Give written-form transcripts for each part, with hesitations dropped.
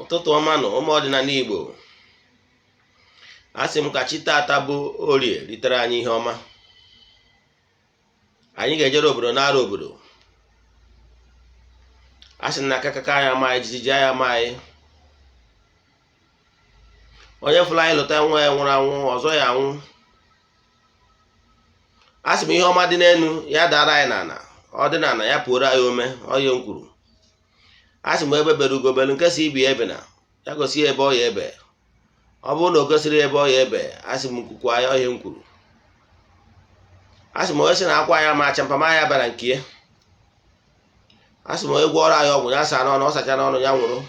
Ụtụtụ ọma nụ, ụmụ ọdịnala Igbo. A sị m ka chi tata bụ Orie ritere anyị ihe ọma. Anyị ga-ejere obodo nara obodo. A sị na akakaka anyị ama anyị, jijiji anyị ama anyị. Onye fụrụ anyị lụta nwa ya nwụrụ anwụ ọzọ ya anwụ. A sị m ihe ọma dị n'elu ya dara anyị n'ala, ọ dị n'ala ya pụoro anyị ome onye m kwuru. A sị m ebe bere ugo belu, nke si ibi ebe na ya gosi ya ebe ọ ya ebe. Ọ bụrụ na o gosiri ebe ọ ya ebe, a sị m nkwukwa ya ihe m kwuru. A sị m onye sị na akwa ya ma acha mpama ya bara nke ya. A sị m onye gwọrọ anyị ọgwụ ya saa n'ọnụ, ọ sacha n'ọnụ ya nwụrụ.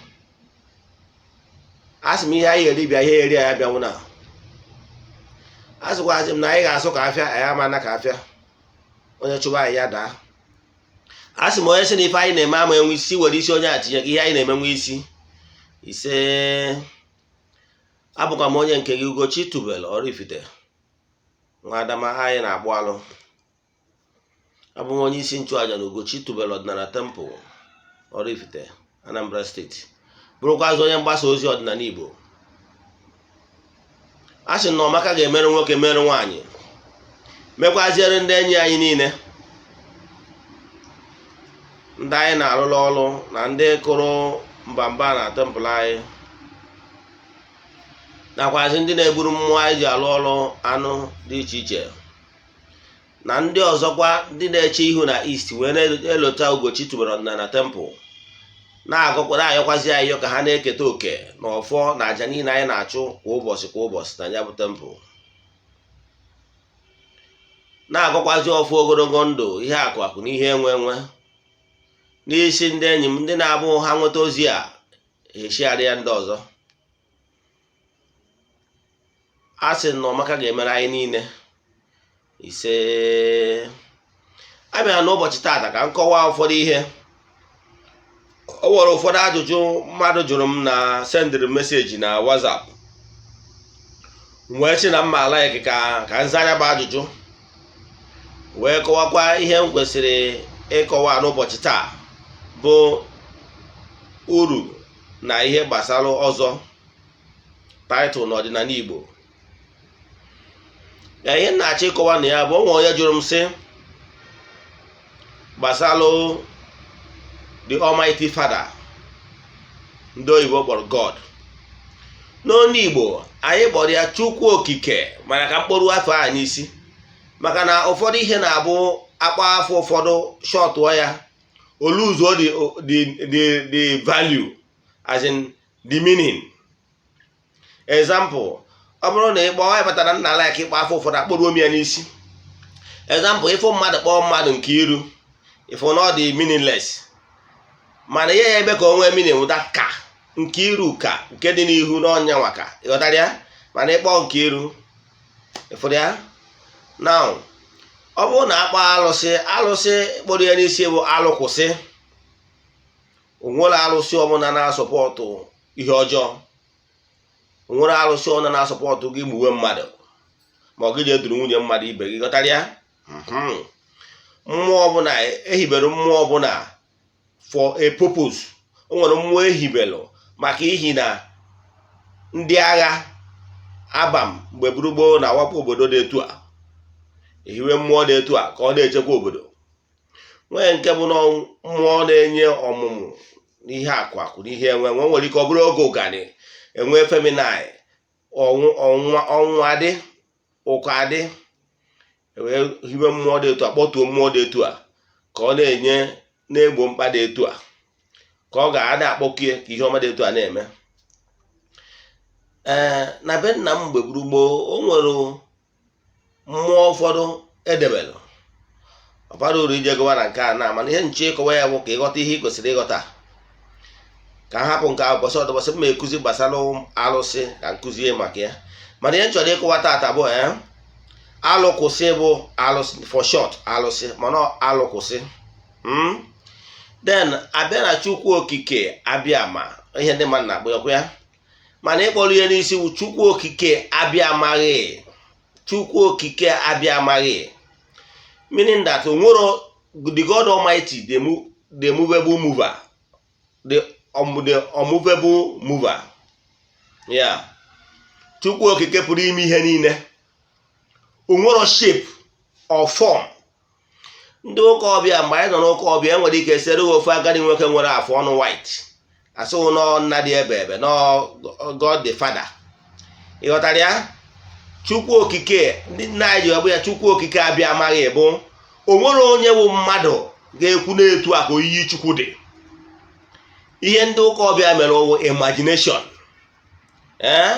A sị m ihe anyị eri bịa, ihe eri anyị abịanwụ na. A sịkwazị m na anyị ga-asụ ka afịa, anyị ama na ka afịa. Onye chụba anyị ya daa. A sị m onye sị na ife anyị na-eme ama enwe isi, were isi onye a tinye ka ihe anyị na-eme nwe isi. Ise. Abụkwa m onye nke gị, Ugochi Tubelu Oraifite, nwa Adama anyị na-akpụ alụ. Abụ m onye isi nchụaja na Ugochi Tubelu Ọdịnala Temple, Oraifite, Anambra Steeti, bụrụkwazị onye mgbasa ozi ọdịnala Igbo. A sị na ọmaka ga-emere nwoke, mere nwaanyị, mekwaziere ndị enyi anyị niile, ndị anyị na-arụrụ ọrụ na ndị kụrụ mbamba na temple anyị, nakwazi ndị na-egburu mmụọ anyị ji alụ ọrụ anụ dị iche iche, na ndị ọzọkwa ndị na-eche ihu na East wee na-elota Ugochi Tubelu Ọdịnala Temple, na-agọkwa na-ayọkwazi ayọ ka ha na-eketa oke na ọfọ na aja niile anyị na-achụ kwa ụbọchị kwa ụbọchị na ya bụ temple, na-agọkwazi ọfọ ogologo ndụ, ihe akụ akụ na ihe enwe enwe n'isi ndị enyi m, ndị na-abụ ha nweta ozi a eshigharị ya ndị ọzọ. A sị na ọmaka ga-emere anyị niile. Ise. A bịara n'ụbọchị taata ka m kọwaa ụfọdụ ihe. O nwere ụfọdụ ajụjụ mmadụ jụrụ m na sendịrị message na WhatsApp, m wee sị na mma like ka m zaa ya bụ ajụjụ, wee kọwakwa ihe m kwesịrị ịkọwa n'ụbọchị taa bụ uru na ihe gbasara ọzọ title n'ọdịnala Igbo. Ya ihe m na-achọ ịkọwa na ya bụ, o nwere onye jụrụ m sị gbasara the Almighty Father ndị oyibo kpọrọ God. N'onu Igbo anyị kpọrọ ya Chukwu Okike, mana ka mkpụrụ afọ a n'isi, maka na ụfọdụ ihe na-abụ akpa afọ ụfọdụ shọtụọ ya oluzuo the value, as in the meaning. Example, ọ bụrụ na ịkpọ ya batara nna like ịkpọ afọ ụfọdụ akpọruo m ya n'isi. Example, ịfụ mmadụ kpọọ mmadụ nke iru, ịfụ na ọ dị meaningless, mana ihe ya ebe ka o nwee meaning wụda ka nke iru ka nke dị n'ihu n'ọnya nwaka, ịghọtara ya? Mana ịkpọ nke iru, ịfụrụ ya. Now, ọ bụrụ na akpọ alụsị, alụsị kpọrọ ya n'isi bụ alụkwụsị. Onwere alụsị ọbụla na-asọpọtụ ihe ọjọọ? Onwere alụsị ọbụla na-asọpọtụ gị gbuwe mmadụ ma ọ gị ji eduru nwunye mmadụ ibe gị? Ghọtara ya? Mmụọ ọbụla ehibere, mmụọ ọbụla for a purpose. O nwere mmụọ ehibelụ maka ihi na ndị agha abam mgbe gburugburu na-awakpo obodo dị etu a, ehiwe mmụọ dị etu a ka ọ na-echekwa obodo. Nwee nke bụ na mmụọ na-enye ọmụmụ n'ihe akụ akụ n'ihe enwe enwe. Nwere ike ọ bụrụ oge ụgani enwe famine, ọnwụ ọnwụ adị, ụkọ adị, wee hiwe mmụọ dị etu a, kpọtuo mmụọ dị etu a ka ọ na-enye na-egbo mkpa dị etu a, ka ọ ga-ada akpọkie ka ihe ọma dị etu a na-eme. Ee, na be nna m mgbe gburugburu, o nwere mmụọ ụfọdụ edebelụ. Ọ bara uru ije gụwa na nke a na, mana ihe nche ịkọwa ya bụ ka ịghọta ihe ị kwesịrị ịghọta. Ka m hapụ nke ahụ bọsị ọdọ bọsị m ekuzi gbasara alụsị, ka nkụzie maka ya. Mana ihe m chọrọ ịkọwa taata bụ ee, alụkwụsị bụ alụsị for short, alụsị, mana alụkwụsị. Then abịa na Chukwu Okike abịa ma ihe ndị mmadụ na-akpọ ya ya, mana ịkpọrọ ihe n'isi bụ Chukwu Okike abịa amaghị. Chukwu Okike abịa amaghị, meaning that onwero the God Almighty, the movable mover, the the unmovable mover ya. Chukwu Okike pụrụ ime ihe niile, o nwero shape or form. Ndị ụka ọbịa, mgbe anyị nọ n'ụka ọbịa, enwere ike sere ofu agadi nwoke nwere afụ ọnụ white, asịwụ nọ nna dị ebe ebe nọ, God the Father. Ị ghọtara ya? Chukwu Okike ndị nna anyị ji ọbụ ya, Chukwu Okike abịa amaghị bụ o nwere onye bụ mmadụ ga-ekwu na-etu a ka oyiyi Chukwu dị. Ihe ndị ụka ọbịa mere ọwụ imagination. Ee,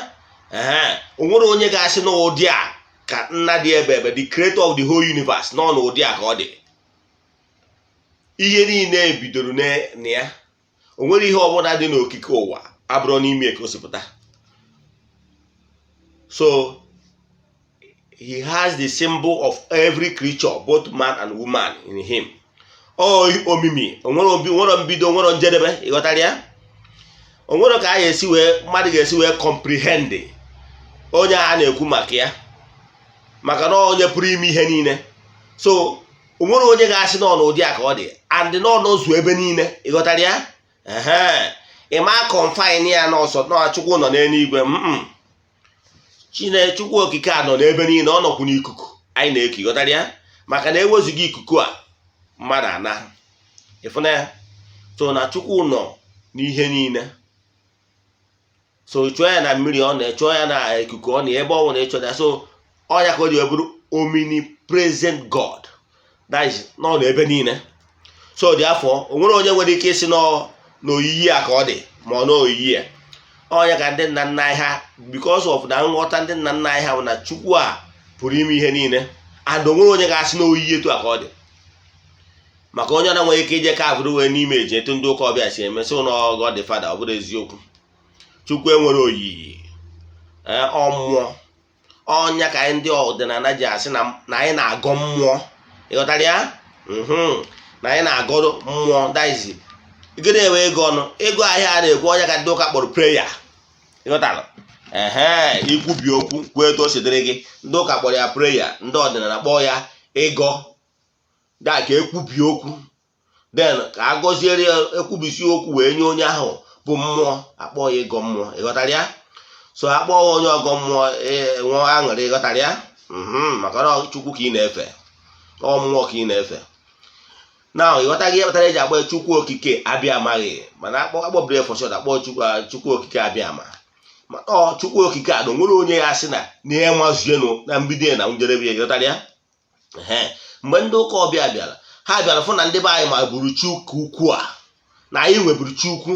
o nwere onye ga-asị n'ụdị a ka nna dị ebe ebe, the creator of the whole universe, nọ n'ụdị a ka ọ dị. Ihe niile bidoro na ya. O nwere ihe ọbụla dị n'okike ụwa abụrụ n'ime ka o si pụta. So he has the symbol of every creature, both man and woman, in him. Ọ omimi, onwere obi, nwere mbido, nwere njedebe. Ịghọtara ya? Onwere ka a ga-esi wee, mmadụ ga-esi wee comprehend onye a na-ekwu maka ya, maka na onye pụrụ ime ihe niile. So onwere onye ga-asị nọ n'ụdị a ka ọ dị, and nọ n'ozu ebe niile. Ịghọtara ya? Ehe, ị ma confine ya n'ọsọ na Chukwu nọ n'eluigwe. Chine Chukwu Okike a nọ n'ebe niile. Ọ nọkwu n'ikuku anyị na-eku. Ịghọtara ya? Maka na ewezuga ikuku a, mmadụ ana ịfụna ya. So na Chukwu nọ n'ihe niile. So chụọ ya na mmiri, ọ na-echụọ ya na ikuku, ọ na ebe ọ nwere ịchọ ya. So ọ ya ka o ji wee bụrụ omnipresent God, that is, nọ n'ebe niile. So dị afọ, o nwere onye nwere ike ịsị nọ n'oyiyi a ka ọ dị, ma ọ n'oyiyi ya. Ọnya ka ndị nna nna anyị ha, because of na nghọta ndị nna nna anyị ha bụ na Chukwu a pụrụ ime ihe niile, and o nwere onye ga-asị n'oyiyi etu a ka ọ dị, maka onye na nwere ike ije ka abụrụ wee n'ime eji etu ndị ụka ọbịa si eme sị na God the Father. Ọ bụrụ eziokwu, Chukwu enwere oyiyi. Ọ mmụọ. Ọnya ka anyị ndị ọdịnala ji asị na anyị na-agọ mmụọ. Ịghọtara ya? Na anyị na-agọ mmụọ daizi gịnị? Enwe ego ọnụ ego ahịa a na-ekwu, ọnya ka ndị ụka kpọrọ prayer. Ịghọtara? Ehe, ikwubi okwu, kwuo etu o si dịrị gị. Ndị ụka kpọrọ ya prayer, ndị ọdịnala kpọọ ya ịgọ da ka ekwubi okwu, then ka a gọziere ya, ekwubisi okwu wee nye onye ahụ bụ mmụọ, akpọ ya ịgọ mmụọ. Ịghọtara ya? So akpọ onye ọgọ mmụọ, nwee aṅụrị. Ịghọtara ya? Maka na Chukwu ka ị na-efe, ọ mmụọ ka ị na-efe. Na ịghọtaghị ihe kpatara eji akpọ ya Chukwu Okike abịa amaghị? Mana akpọ akpọbiri ya for short, akpọ Chukwu, Chukwu Okike abịa ama. Ma ọ Chukwu Okike a na onwere onye ya sị na na ihe mazuenụ na mbido ya na njedebe ya. Ịghọtara ya? Ehe, mgbe ndị ụka ọbịa bịara, ha bịara fụ na ndị be anyị ma buru chi ukwu ukwu a, na anyị nweburu chi ukwu.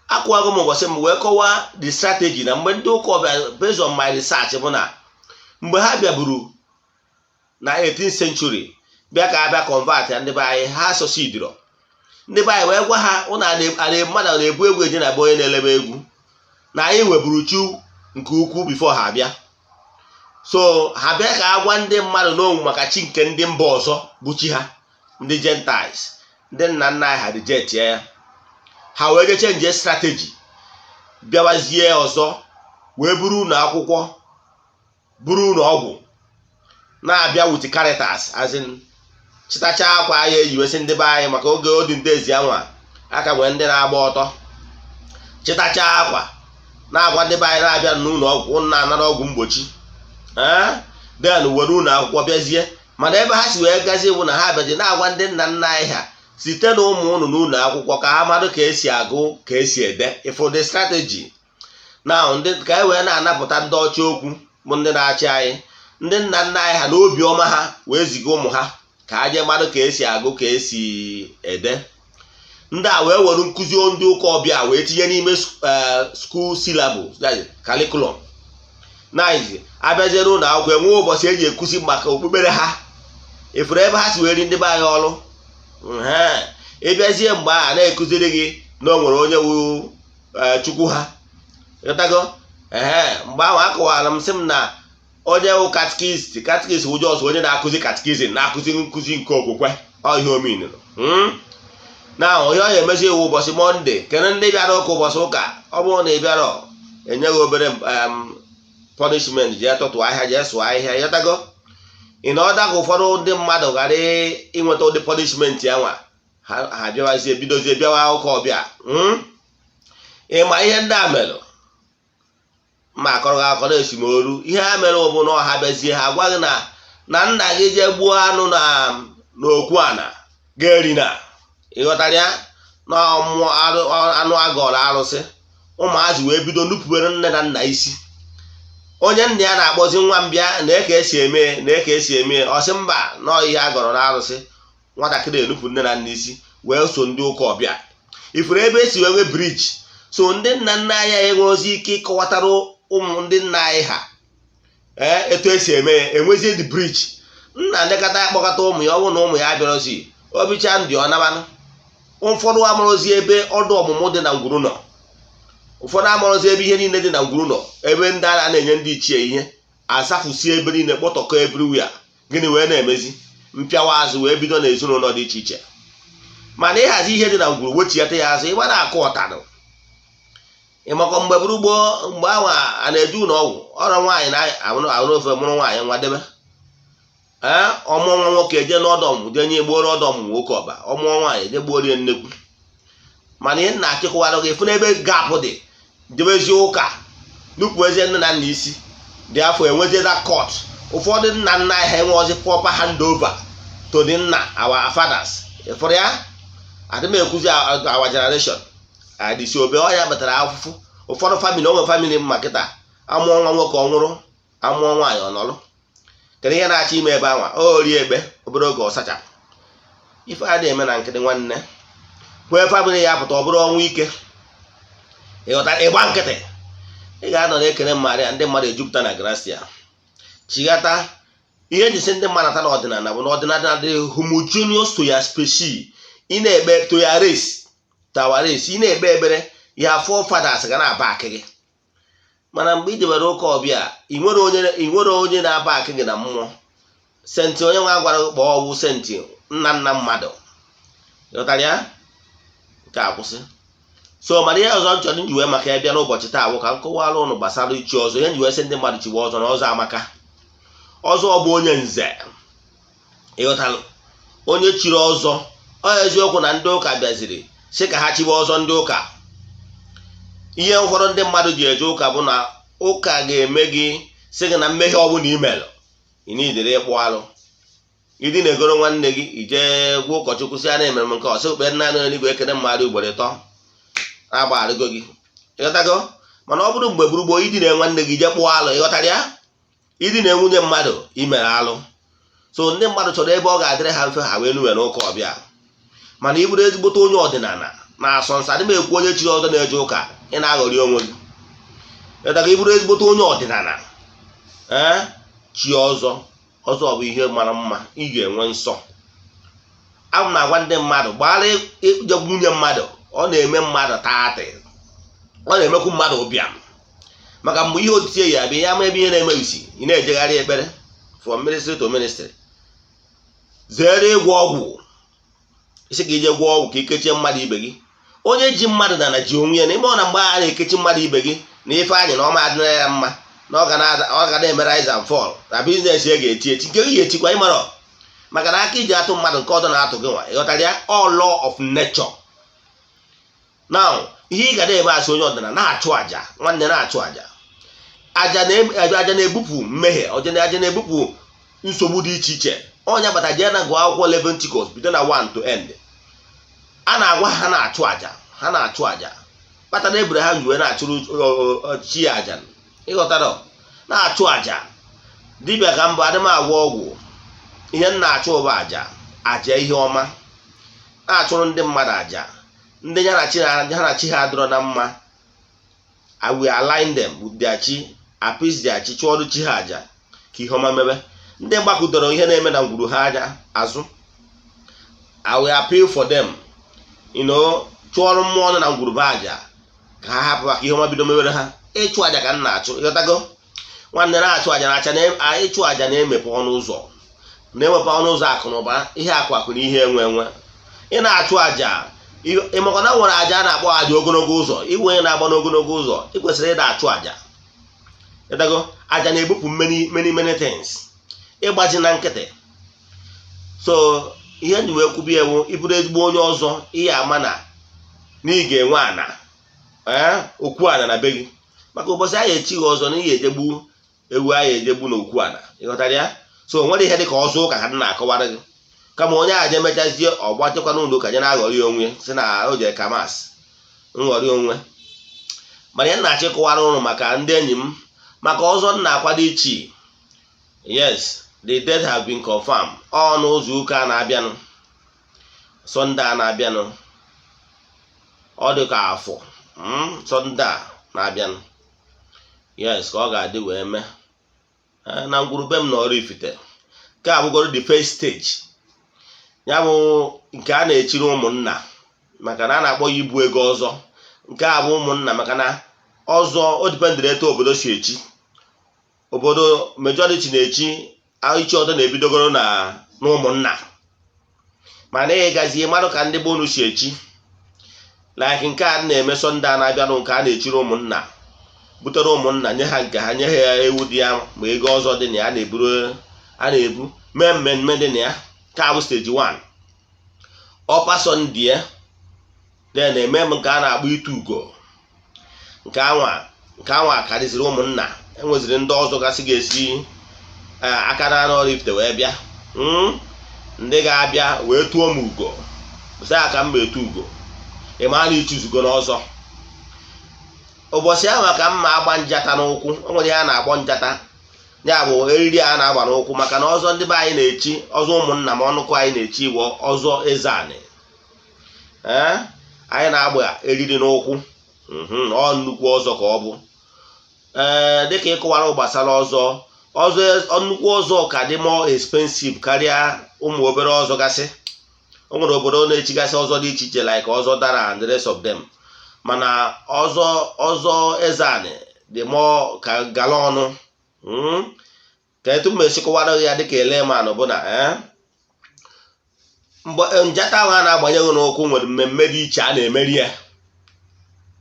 Akwụwago m ụbọchị m wee kọwaa the strategy na mgbe ndị ụka ọbịa, based on my research, bụ na mgbe ha bịaburu na 18th century bịa ka abịa convert ya ndị be anyị, ha succeediro. Ndị be anyị wee gwa ha, ụnụ mmadụ na-ebu egwu eje na be onye na-elebe egwu, na anyị nweburu chi nke ukwu before ha abịa. So ha bịa ka a gwa ndị mmadụ n'onwu maka chi nke ndị mba ọzọ bụ chi ha, ndị Gentiles. Ndị nna nna anyị ha reject ya. Ha wee je change strategy, bịawazie ọzọ wee buru ụlọ akwụkwọ, buru ụlọ ọgwụ, na-abịa with Caritas, as in chịtacha akwa anyị eyiwesị ndị be anyị, maka oge odi ndị ezi anwa aka nwee ndị na-agba ọtọ, chịtacha akwa na-agwa ndị be anyị na-abịa n'ụlọ ọgwụ, ụnụ na-anara ọgwụ mgbochi. Ee, then were ụlọ akwụkwọ bịazie. Mana ebe ha si wee gazie bụ na ha bịazi na-agwa ndị nna nna anyị ha site na ụmụ ụnụ n'ụlọ akwụkwọ ka ha marụ ka esi agụ, ka esi ede. Ifo the strategy na ndị ka e wee na-anapụta ndị ọcha okwu bụ ndị na-achị anyị. Ndị nna nna anyị ha na obiọma ha wee ziga ụmụ ha ka ha jee marụ ka esi agụ, ka esi ede. Ndị a wee were nkụzi ndị ụka ọbịa wee tinye n'ime school syllabus, curriculum. Naizi abịaziere ụlọ akwụkwọ, enwe ụbọchị eji ekuzi maka okpukpere ha. Ifuru ebe ha si wee ri ndị be anyị ọrụ? Ịbịazie mgbe a na-ekụziri gị na o nwere onye wu Chukwu ha. Ịghọtago? Ehe, mgbe ahụ akọwara m sị m na onye wụ catechist, catechist wụ just onye na-akụzi catechism, na-akụzi nkụzi nke okwukwe. Ọ ihe omenụrụ na onye ọ ya-emezi iwu ụbọchị Monday. Kedu ndị bịara ụka ụbọchị ụka? Ọ bụrụ na ị bịara, enye gị obere punishment, jee tụtụ ahịa, jee sụọ ahịhịa. Ịghọtago? Ị na ọda ka ụfọdụ ndị mmadụ ghara inweta ụdị punishment ya nwa. Ha bịawazie, bidozie bịawa ụka ọbịa. Ịma ihe ndị a merụ? Ma akọrọ gị akọrọ esimoru. Ihe ha mere bụ na ọha bịazie, ha gwa gị na nna gị jee gbuo anụ na n'okwu ana ga-eri na, ịghọtara ya, na ọmụọ anụ agọrọ arụsị. Ụmụazị wee bido nupụwere nne na nna isi. Onye nna ya na-akpọzi nwa m, bịa na eke esi eme, na eke esi eme, ọ sị mba, nọọ ihe a gọrọ n'arụsị. Nwatakịrị enupụ nne na nna isi wee so ndị ụka ọbịa. Ifuru ebe esi wee nwee bridge, so ndị nna nna anyị enwe ozi ike ịkọwatara ụmụ ndị nna anyị ha ee etu esi eme ya. Enwezie the bridge, nna nlekọta ya, kpọkọta ụmụ ya. Ọ bụrụ na ụmụ ya bịarozi, obicha ndị ọ nabanụ. Ụfọdụ amarozi ebe ọdụ ọmụmụ dị na ngwuru nọ, ụfọdụ amarozi ebe ihe niile dị na ngwuru nọ, ebe ndị a na-enye ndị ichie ihe, azafụsi ebe niile, kpọtọkọ everywhere. Gịnị wee na-emezi? Mpịawa azụ wee bido n'ezinụlọ dị iche iche. Mana ịhazi ihe dị na ngwuru, wechiata ya azụ, ịgba na-akụ ọtanụ. Ịmakọ mgbe bụrụ gboo, mgbe ahụ a na-eje ụlọ ọgwụ, ọrụ nwaanyị na-ahụ ofe mụrụ nwaanyị nwa debe. Ee, ọmụọ nwa nwoke, eje n'ọdọ ọmụmụ, jee nye gbuoro ọdọ ọmụmụ nwoke ọba. Ọmụọ nwaanyị, eje gbuorie nnekwu. Mana ihe nna achịkọwara gị, fụ n'ebe gap dị, jebezie ụka, nupụ eze nne na nna isi dị afọ, enwezie that court. Ụfọdụ nna nna anyị ha enweghịzi proper handover to the nna, our fathers. Ịfụrụ ya, adị m ekwuzi our generation adịsi obe ọya kpatara afụfụ. Ụfọdụ family, onwe family mma kịta, amụọ nwa nwoke, ọ nwụrụ, amụọ nwaanyị, ọ nọrọ. Kedu ihe na-achọ ime ebe anwa? O rie egbe obere oge, ọ sachapụ. Ife a na-eme na nkịtị, nwanne, kwee family ya pụta, ọ bụrụ ọnwụ ike. Ịghọtara? Ịgba nkịtị, ị ga-anọ na-ekene Maria, ndị mmadụ ejupụta na gracia. Chighata ihe njisi ndị mmadụ ata n'ọdịnala bụ na ọdịnala dị homogeneous to your species. Ị na-ekpe to your race, to our race. Ị na-ekpe ekpere, ya forefathers ga na-aba akị gị. Mana mgbe ị jebere ụka ọbịa, ị nwere onye na-aba akị gị na mmụọ. Saint onye nwa gwara gị kpọọ ọwụ saint nna nna mmadụ. Ịghọtara ya? Nke a kwụsị. So mana ihe ọzọ m chọrọ nji wee maka ya bịa n'ụbọchị taa bụ ka m kọwara ụnụ gbasara ichi ọzọ. Ihe nji wee sị ndị mmadụ chiwe ọzọ na ọzọ amaka. Ọzọ bụ onye nze. Ịghọtara? Onye chiri ọzọ, ọ eziokwu na ndị ụka bịaziri sị ka ha chiwe ọzọ. Ndị ụka, ihe ụfọdụ ndị mmadụ ji eje ụka bụ na ụka ga-eme gị, sị gị na mmehie ọbụla imelụ, ị niidere ịkpụ alụ, ịdị na-egoro nwanne gị, ijee gwa ụkọchukwu sị ya na emere m nke ọsị okpere nna n'eluigwe, ekene mmadụ ugboro 3, na-agbagharịgo gị. Ịghọtago? Mana ọ bụrụ mgbe gburugburu, ịdị na nwanne gị, jee kpụọ alụ. Ịghọtara ya? Ịdị na nwunye mmadụ, imere alụ. So ndị mmadụ chọrọ ebe ọ ga-adịrị ha mfe, ha wee nuwe n'ụka ọbịa. Mana ị bụrụ ezigbote onye ọdịnala na-asọ nsọ, adị m ekwu onye chiri ọzọ na-eje ụka, ị na-aghọrị onwe gị. Ịghọtago? Ị bụrụ ezigbote onye ọdịnala, ee, chi ọzọ, ọzọ bụ ihe mara mma. Ị ga-enwe nsọ. A m na-agwa ndị mmadụ gbara ịje nwunye mmadụ, ọ na-eme mmadụ taatị, ọ na-emekwu mmadụ ụbịam, maka mgbe ihe otiti ya abịa, ya ma ebe ihe na-emeghisi, ị na-ejegharị ekpere from ministry to ministry. Zere ịgwọ ọgwụ, isi ka ije gwọọ ọgwụ ka ikechie mmadụ ibe gị. Onye ji mmadụ na ji onwe ya na ime ọ na mgbe a na-ekechi mmadụ ibe gị na ife anyị na ọma adịna ya mma, na ọ ga na-eme rise and fall na business ya, ga-eti eti nke gị ga-etikwa. Ịmarọ maka na aka iji atụ mmadụ nke ọdọ na-atụ gị nwa. Ịghọtara ya? All law of nature. Now, ihe ị ga na-eme asị onye ọdịnala, na-achụ àjà, nwanne, na-achụ àjà. Àjà na-ebupụ mmehie, aja na-ebupụ nsogbu dị iche iche. Onye bata jee na gụọ akwụkwọ Leviticus, bido na 1 to end. A na-agwa ha na-achụ àjà, ha na-achụ àjà kpatara Abraham ji wee na-achụrụ chi ya àjà. Ịghọtara? Na-achụ àjà. Dibịa ka mbụ, adị m agwọ ọgwụ. Ihe m na-achụ ụba àjà, àjà ihe ọma, na-achụrụ ndị mmadụ àjà, ndị ya na chi ha na chi ha adịrọ na mma. I will align them with their chi, appease their chi, chụọrụ chi ha àjà ka ihe ọma mebe. Ndị gbakụdoro ihe na-eme na ngwuru ha anya azụ, I will appeal for them, chụọrọ mmụọ nọ na ngwuru be àjà ka ha hapụ, maka ihe ọma bido mewere ha. Ịchụ àjà ka m na-achụ. Ịghọtago, nwanne? Na-achụ àjà na acha. Ịchụ àjà na-emepe ọnụ ụzọ, na-emepe ọnụ ụzọ akụ na ụba, ihe akụ akụ na ihe enwe enwe. Ị na-achụ àjà, ịmakwa na nwere àjà a na-akpọ àjà ogologo ụzọ. Iwe onye na-agba n'ogologo ụzọ, ị kwesịrị ịda achụ àjà. Ịdago? Àjà na-ebupụ many, many, many things. Ịgbaji na nkịtị. So Ihe ndị wee kwubi ewu, ịbụrụ ezigbo onye ọzọ, ihe ama na ị ga-enwe ana, ee, okwu ana na be gị, maka ụbọchị anyị echi gị ọzọ na ihe ejegbu ewu anyị ejegbu na okwu ana. Ịghọtara ya? So o nwere ihe dị ka ọzọ ụka ka m na-akọwara gị, kama onye a je mechazie ọgbachekwa n'ụlọ ụka je na-aghọrị onwe, si na o jere kamas nghọrị onwe. Mana ihe m na-achọ ịkọwara ụnụ maka ndị enyi m, maka ọzọ m na-akwado ichi, yes, the date have been confirmed. Ọ n'ụzọ ụka a na-abịanụ, Sunday a na-abịanụ, ọ dị ka afọ, Sunday a na-abịanụ, yes, ka ọ ga-adị wee mee na ngwurube m na Oraifite. Nke a bụgoro the first stage ya, bụ nke a na-echiri ụmụnna, maka na a na-akpọ ya ibu ego ọzọ. Nke a bụ ụmụnna, maka na ọzọ o dependịrị etu obodo si echi. Obodo majority na-echi ichi ọzọ na-ebidogoro na n'ụmụnna, mana ị gazie mmadụ ka ndị be unu si echi. Like nke a na-eme Sunday a na-abịanụ, nke a na-echiri ụmụnna, butere ụmụnna, nye ha nke ha, nye ha ewu dị ya ma ego ọzọ dị na ya, na-eburu a na-ebu mee mmemme dị na ya. Ka bụ stage 1. Ọpa Sunday ya, then eme m nke a na-akpọ itu ugo. Nke anwa karịziri ụmụnna, enweziri ndị ọzọ gasị ga-esi aka na anụ Oraifite wee bịa, ndị ga-abịa wee tụọ m ugo, sị aka m ma etu ugo. Ị maa na ichuzugo n'ọzọ. Ụbọchị ahụ ka m ma agba njata n'ụkwụ. O nwere ihe a na-akpọ njata, ya bụ eriri a na-agba n'ụkwụ, maka na ọzọ ndị be anyị na-echi, ọzọ ụmụnna m ọnụkụ anyị na-echi iwu ọzọ eze anị. Ee, anyị na-agba eriri n'ụkwụ. Ọ nnukwu ọzọ ka ọ bụ. Ee, dịka ịkọwara gbasara ọzọ, ọzọ nnukwu ọzọ ka dị more expensive karịa ụmụ obere ọzọ gasị. O nwere obodo na-echigasị ọzọ dị iche iche, like ọzọ dara and the rest of them, mana ọzọ eze anị dị more ka gala ọnụ. Ka etu m esi kọwara ya dịka eleman bụ na mgbe njata ahụ a na-agbanye gị n'ụkwụ nwere mmemme dị iche a na-emeri ya,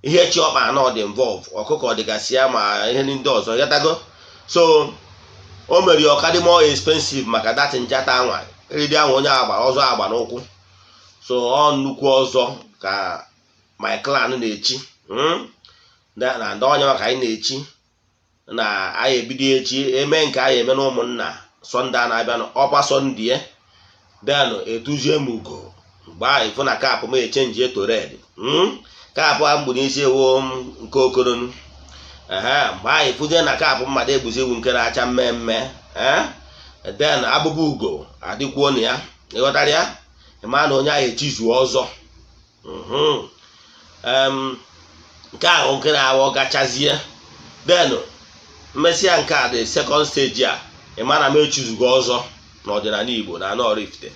ihe chi ọkpa anọ dị involve, ọkụkọ dịgasị ya ma ihe ndị ọzọ yatago. So o mere ya ọka dị more expensive maka that njata anwa, eriri ahụ onye agba ọzọ agba n'ụkwụ. So ọ nnukwu ọzọ ka my clan na-echi na ndị ọnya maka anyị na-echi na anyị ebido echi eme nke anyị eme na ụmụnna Sunday a na-abịa, ọkwa Sunday ya, then etuzie m ugo. Mgbe ahụ ịfụ na cap m echange to red, cap a mgbu n'isi ewu nke okoronu. Ehe, mgbe ahụ ịfụzie na cap mmadụ egbuzi ewu nke na-acha mmemme. Ee, then abụba ugo adịkwuo na ya. Ịghọtara ya? Ịma na onye ahụ echizuo ọzọ. Nke ahụ nke na-awọ gachazie, then mmesịa nke a, the second stage a, ịma na m echizugo ọzọ n'ọdịnala Igbo na anọ Oraifite.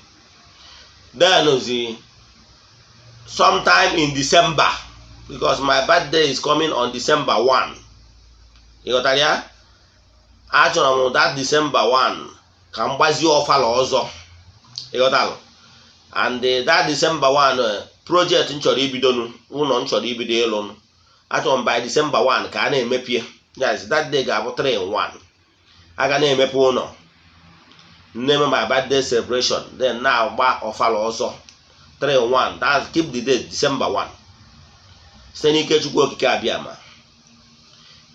Then zi sometime in December, because my birthday is coming on December 1, ịghọtara ya? Achọrọ m that December 1 ka m gbazie ọfala ọzọ, ịghọtalụ? And that December 1, project m chọrọ ibidonu, ụlọ m chọrọ ibido ịlụnụ, achọrọ m by December 1 ka a na-emepie. Yes, that day ga-abụ 3 in 1. A ga na-emepe ụlọ, nne my birthday celebration, then na-agba ọfala ọzọ, 3 in 1. That's keep the date, December 1, site n'ike Chukwu Okike Abịama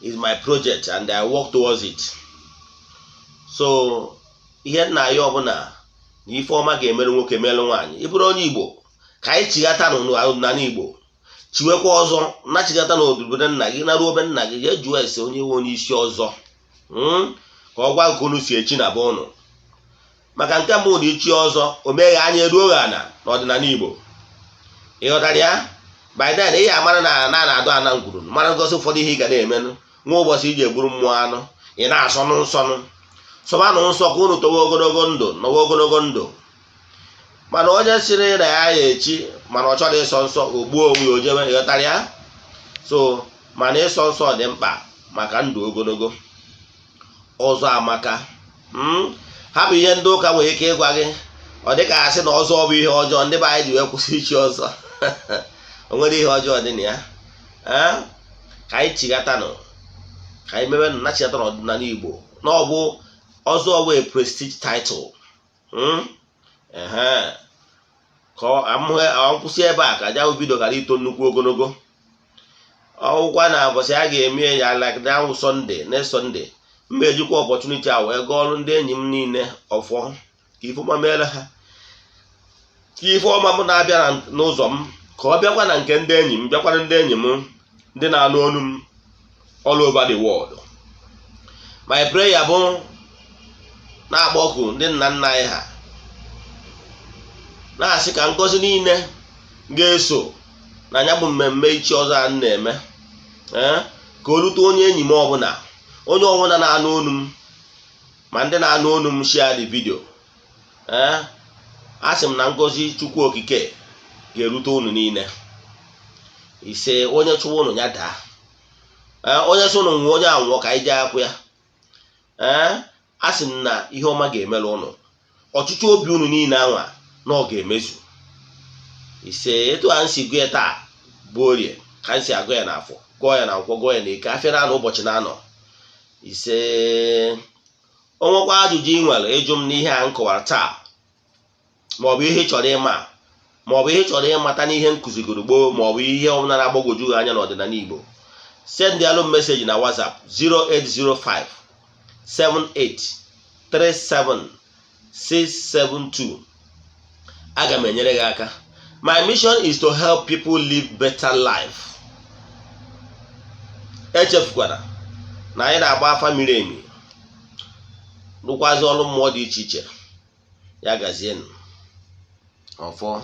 is my project and I work towards it. So ihe nna ya ọbụla na ife ọma ga-emere nwoke, mere nwaanyị. Ịbụrụ onye Igbo, ka anyị chighata n'ọdịnala Igbo, chiwekwa ọzọ, nachigata n'obodo nna gị, naruo obe nna gị, jee jụọ ese onye nwe onye isi ọzọ, ka ọ gwa nke unu si echi na be ụnụ. Maka nke mbụ na ichi ọzọ, o meghe anya eruo gị ana n'ọdịnala Igbo. Ịghọtara ya? By then ị ya amara na na na-adụ ana ngwuru, mara ngosi ụfọdụ ihe ị ga na-emenụ nwa ụbọchị iji egburu mmụọ anụ. Ị na-asọnụ nsọnụ, sọbanụ nsọ ka unu towe ogologo ndụ, nọwa ogologo ndụ. Mana onye sịrị na ya ya echi, mana ọ chọrọ ịsọ nsọ, o gbuo onwe ya, o jewe. Ịghọtara ya? So mana ịsọ nsọ dị mkpa maka ndụ ogologo. Ọzọ amaka. Hapụ ihe ndị ụka nwere ike ịgwa gị. Ọ dịka asị na ọzọ bụ ihe ọjọọ ndị be anyị ji wee kwụsị ichi ọzọ. O nwere ihe ọjọọ dị na ya. Ka anyị chigatanụ, ka anyị mebe nachigata n'ọdịnala Igbo, na ọ bụ ọzọ bụ a prestige title. Ehe. Ka ọ kwụsị ebe a ka ja video ghara ito nnukwu ogologo. Ọgwụkwa na ụbọchị a ga-eme ya, like now Sunday, next Sunday, m ga-ejikwa opportunity a wee gaa ọrụ ndị enyi m niile ọfọ, ka ife ọma meere ha, ka ife ọma m na-abịa n'ụzọ m, ka ọ bịakwa na nke ndị enyi m, bịakwara ndị enyi m, ndị na-anụ olu m all over the world. My prayer bụ na-akpọku ndị nna nna anyị ha, na-asị ka ngọzi niile ga-eso na ya bụ mmemme ichi ọzọ a na-eme, ka o rute onye enyi m ọbụla, onye ọbụla na-anụ olu m, ma ndị na-anụ olu m share the video. A sị m na ngọzi Chukwu Okike ga-erute unu niile. Ise. Onye chụwa unu ya daa. Onye sị unu nwụọ, onye anwụọ, ka anyị jee akwụ ya. A sị m na ihe ọma ga-emere unu, ọchịchị obi unu niile anwa na ọ ga-emezu. Ise. Etu a nsi gụ ya taa bụ Orie, ka m si agụ ya n'Afọ, gụọ ya na Nkwọ, gụọ ya na Eke, afịa na-anọ, ụbọchị na-anọ. Ise. O nwekwa ajụjụ ị nwere ịjụ m n'ihe a m kọwara taa, maọbụ ihe ị chọrọ ịma, maọbụ ihe ị chọrọ ịmata n'ihe m kụzigoro gboo, maọbụ ihe ọbụla na-agbagwoju gị anya n'ọdịnala Igbo, send alụ message na WhatsApp 0805 78 37 672. Aga m enyere gị aka. My mission is to help people live better life. Echefukwara na anyị na-agba afa miri emi, rụkwazi ọrụ mmụọ dị iche iche. Ya gazienụ. Ọfọ.